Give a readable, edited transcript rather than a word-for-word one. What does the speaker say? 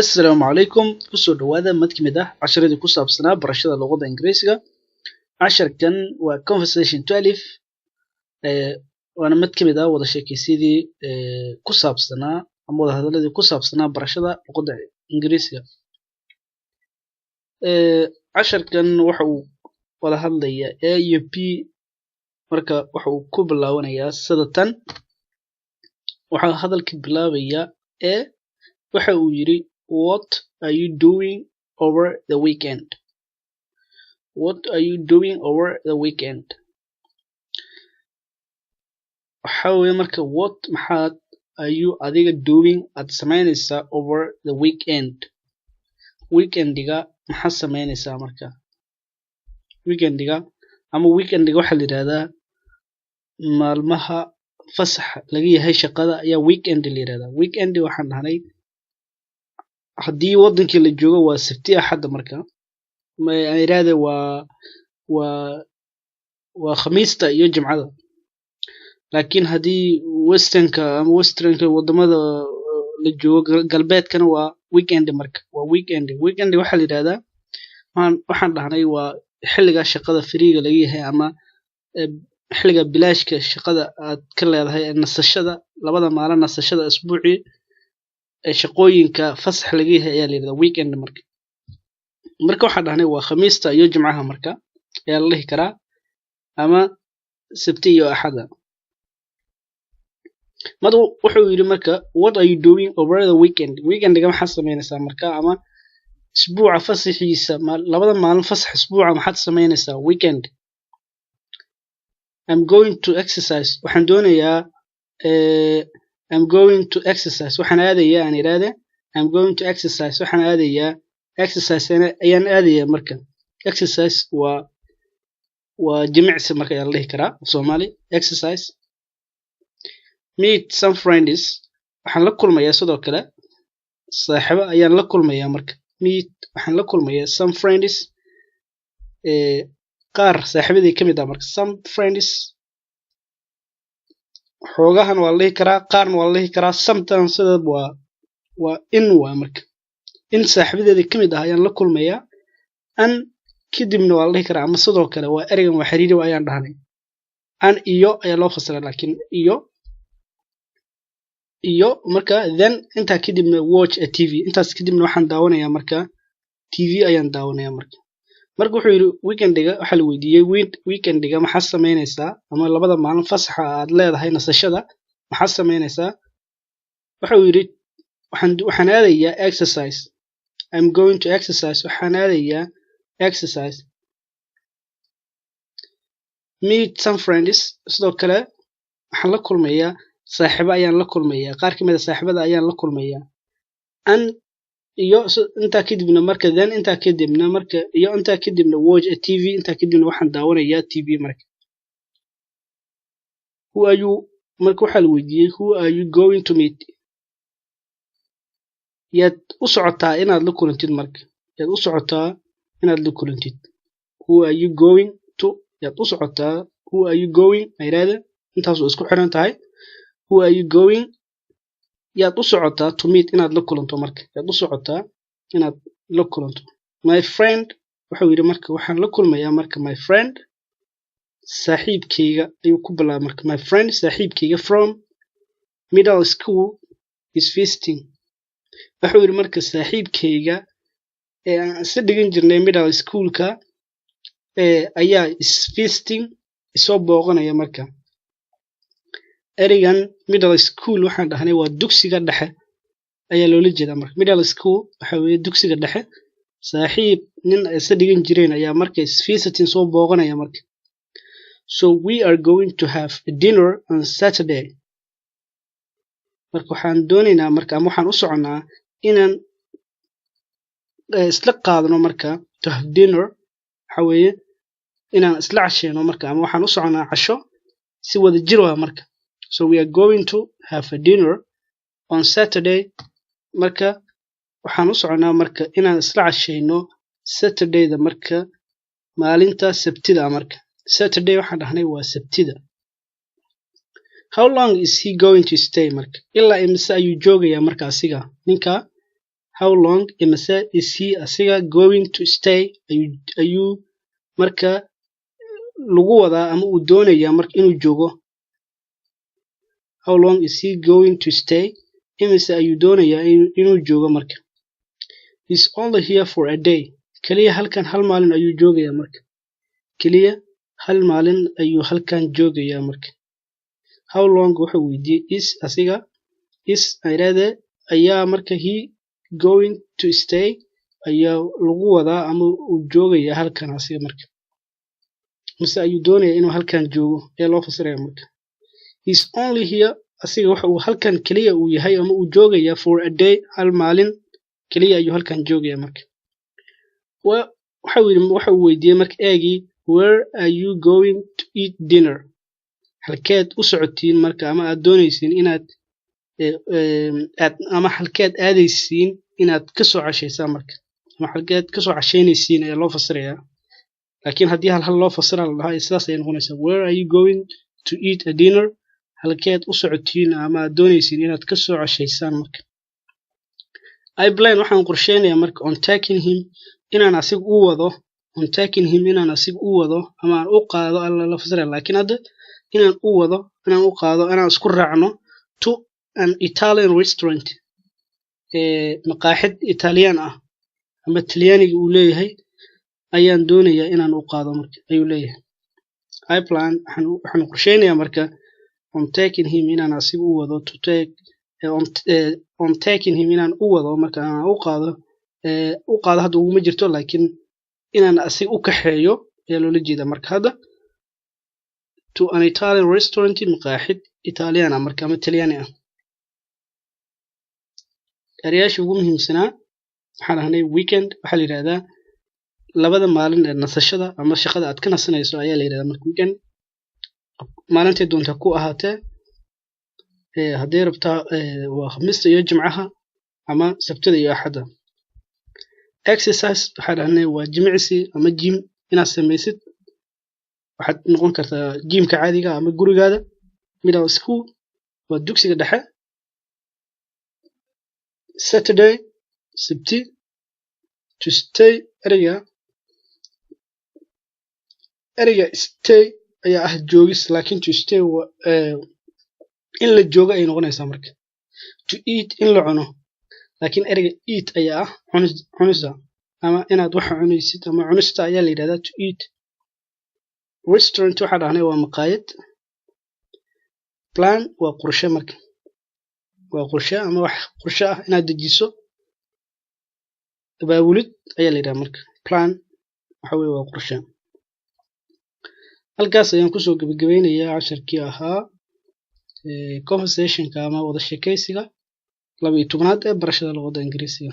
Assalaamu calaykum. Kusoo dhawaada mid ka mid ah casharadii ku saabsanaa barashada luqadda Ingiriisiga. Casharkan waa conversation 12, waana mid ka mid ah wada sheekaysyadii ku saabsanaa ama wada hadalladii ku saabsanaa barashada luqadda Ingiriisiga. Casharkan waxa uu wada hadlaya A iyo B. Marka waxa uu ku bilaabanayaa sida tan. Waxaa hadalka bilaabaya A. Waxa uu yidhi, "What are you doing over the weekend? What are you doing over the weekend?" Waxa weeye marka, what, maxaad, are you, adiga, doing, aad samaynaysaa, over the weekend, weekendiga maxaad samaynaysaa? Marka weekendiga ama weekendiga waxaa la yidhahdaa maalmaha fasaxa laga yahay shaqada ayaa weekend la yidhahdaa. Weekend waxaan dhahnay haddii wadankii la joogo waa Sabti, Axadda. Marka aan yidhahde waa Khamiista iyo Jimcada, laakiin haddii westernka ama westernka wadamada la joogo, galbeedkana waa weekend. Marka waa weekend. Weekend waxaa la yidhahdaa, waxaan dhahnay, waa xilliga shaqada freega laga yahay ama xilliga bilaashka shaqada aad ka leedahay ee nasashada, labada maalin nasashada isbuucii ee shaqooyinka fasax laga yahay ayaa la yidhahdaa weekend. Marka waxaan dhahnay waa Khamiista iyo Jimcaha marka ayaa la dhihi karaa, ama Sabti iyo Axada. Mad wuxuu yidhi marka, "What are you doing over the weekend?" Weekendiga maxaad samaynaysaa marka, ama isbuuca fasaxiisa, labada maalin fasax isbuuca maxaad samaynaysaa weekend? I'm going to exercise. Waxaan doonayaa, I'm going to exercise. Waxaan aadayaa, aan idhaahde, I'm going to exercise. Waxaan aadayaa exercise ayaan aadayaa. Marka exercise waa jimicsi marka ayaa la dhihi karaa af Soomaali, exercise. Meet some friends. Waxaan la kulmayaa sidoo kale saaxiibo ayaan la kulmayaa. Marka meet, waxaan la kulmayaa, some friends, qaar saaxiibadii ka mid ah. Marka some friends xoogahan waa la dhihi karaa, qaarna waa la dhihi karaa. Sometimes sida waa in waa marka in saaxiibadeedii ka mid ah ayaan la kulmayaa. And, kadibna waa la dhihi karaa, ama sidoo kale waa ereygan waa xiriiri ayaan dhahnay, and, iyo ayaa loo fasiraa, laakiin iyo marka then, intaa kadibna, watch a TV. Intaas kadibna waxaan daawanayaa marka TV ayaan daawanayaa. Marka wuxuu yidhi, weekendiga waxaa la weydiiyey, weekendiga maxaad samaynaysaa, ama labada maalin fasaxa aad leedahay nasashada maxaad samaynaysaa? Wuxuu yidhi, waxaan aadayaa exercise. I'm going to exercise. Waxaan aadayaa exercise. Meet some friends. Sidoo kale waxaan la kulmayaa saaxiibo ayaan la kulmayaa, qaar ka mid a saaxiibada ayaan la kulmayaa. And, iyo, intaa kadibna marka, then, intaa kadibna marka, iyo intaa kadibna, watch a TV. Intaa kadibna waxaan daawanayaa TV. Marka who are you, marka waxaa la weydiiyey, who are you going to meet? Yaad u socotaa inaad la kulantid? Marka yaad u socotaa inaad la kulantid? Who are you going to, yaad u socotaa? Who are you going ayraada, intaas waa isku xiran tahay. Who are you going, yaad u socotaa, to meet, inaad la kulanto? Marka yaad u socotaa inaad la kulanto? My friend, wuxuu yidhi. Marka waxaan la kulmayaa marka my friend, saaxiibkayga ayuu ku bilaabay. Marka my friend, saaxiibkayga, from middle school is visiting. Wuxuu yidhi marka, saaxiibkayga ee aan isla dhigan jirnay middle schoolka ee ayaa is visiting, isoo booqanaya. Marka ereygan middle school waxaan dhahnay waa dugsiga dhexe ayaa loola jeedaa. Marka middle school waxa weeye dugsiga dhexe. Saaxiib nin ay isla dhigan jireen ayaa marka is visiting, soo booqanaya. Marka so we are going to have a dinner on Saturday. Marka waxaan doonaynaa marka, ama waxaan u soconnaa inaan isla qaadano. Marka to have dinner waxa weeye inaan isla casheyno marka, ama waxaan u soconnaa casho si wada jir ah. Marka so we are going to have a dinner on Saturday. Marka waxaan u soconnaa marka inaan isla casheyno Saturdayda, marka maalinta Sabtida. Marka Saturday waxaan dhahnay waa Sabtida. How long is he going to stay? Marka ilaa imise ayuu joogayaa marka asiga ninka? How long, imise, is he, asiga, going to stay, ayuu marka lagu wadaa ama uu doonayaa marka inuu joogo? How long is he going to stay? Imise ayuu doonayaa inuu joogo marka? He's only here for a day. Kaliya halkan hal maalin ayuu joogayaa marka. Kaliya hal maalin ayuu halkan joogayaa marka. How long, wuxuu weydiiyey, is, asiga, is ayraade ayaa marka, he going to stay, ayaa lagu wadaa ama uu joogayaa halkan asiga marka, mise ayuu doonayaa inuu halkan joogo ee loo fasiraya marka. He's only here, asiga waxa uu halkan kaliya uu yahay ama uu joogayaa, for a day, hal maalin kaliya ayuu halkan joogayaa marka. Waxa uu yidhi, waxa uu weydiiyey marka eegii: Where are you going to eat dinner? Halkeed u socotiin marka ama aad doonaysiin inaad aad ama halkeed aadaysiin inaad kasoo cashaysaan marka, ama halkeed kasoo cashaynaysiin ayaa loo fasirayaa. Laakiin haddii hal hal loo fasira la dhahaa, sidaas ayay noqonaysaa: Where are you going to eat a dinner? Halkeed u socotiin ama aad doonaysiin inaad kasoo cashaysaan marka? I plan, waxaan qorsheynayaa marka, on taking him, inaan asiga u wado, on taking him, inaan asiga u wado ama aan u qaado alla la fasiraya, laakiin hadda inaan u wado, inaan u qaado, inaan isku raacno, to an Italian restaurant, maqaaxid Italian ah ama Talyaaniga uu leeyahay ayaan doonayaa inaan u qaado marka, ayuu leeyahay. I plan, waxaan qorsheynayaa marka, on taking him, inaan asiga u wado, to take on taking him, inaan u wado marka, aan u qaado, u qaado hadda uguma jirto, laakiin inaan asiga u kaxeeyo ayaa loola jeedaa marka hadda, to an Italian restaurant, maqaaxid Italian ah marka ama Talyaani ah. Erayaasha ugu muhiimsanaa waxaan ahnay: weekend waxaa la yidhahdaa labada maalin ee nasashada ama shaqada aad ka nasanayso ayaa la yidhahdaa marka weekend, maalintay doonta ku ahaatee. Hadday rabtaa waa Khamiista iyo Jimcaha ama Sabtida iyo Axadda. Exercise waxaa dhahnay waa jimicsi ama gym inaad samaysid, waxaad noqon kartaa gymka caadiga ama gurigaada. Middle school waa dugsiga dhexe. Saturday, Sabti. To stay, ereyga stay ayaa ah joogis, laakiin to stay waa in la joogo ay noqonaysaa marka. To eat, in la cuno, laakiin ereyga eat ayaa ah cunista ama inaad wax cunaysid ama cunista ayaa la yidhahdaa to eat. Restaurant waxaa dhahnay waa maqaayad. Plan waa qorshe marka, waa qorshe ama wax qorshe ah inaad dejiso, abaabulid ayaa la yidhaha marka. Plan waxa weye waa qorshe. Halkaas ayaan kusoo gebagabeynayaa casharkii ahaa conversationka ama wada sheekaysiga 12aad ee barashada luqadda Ingiriisiga.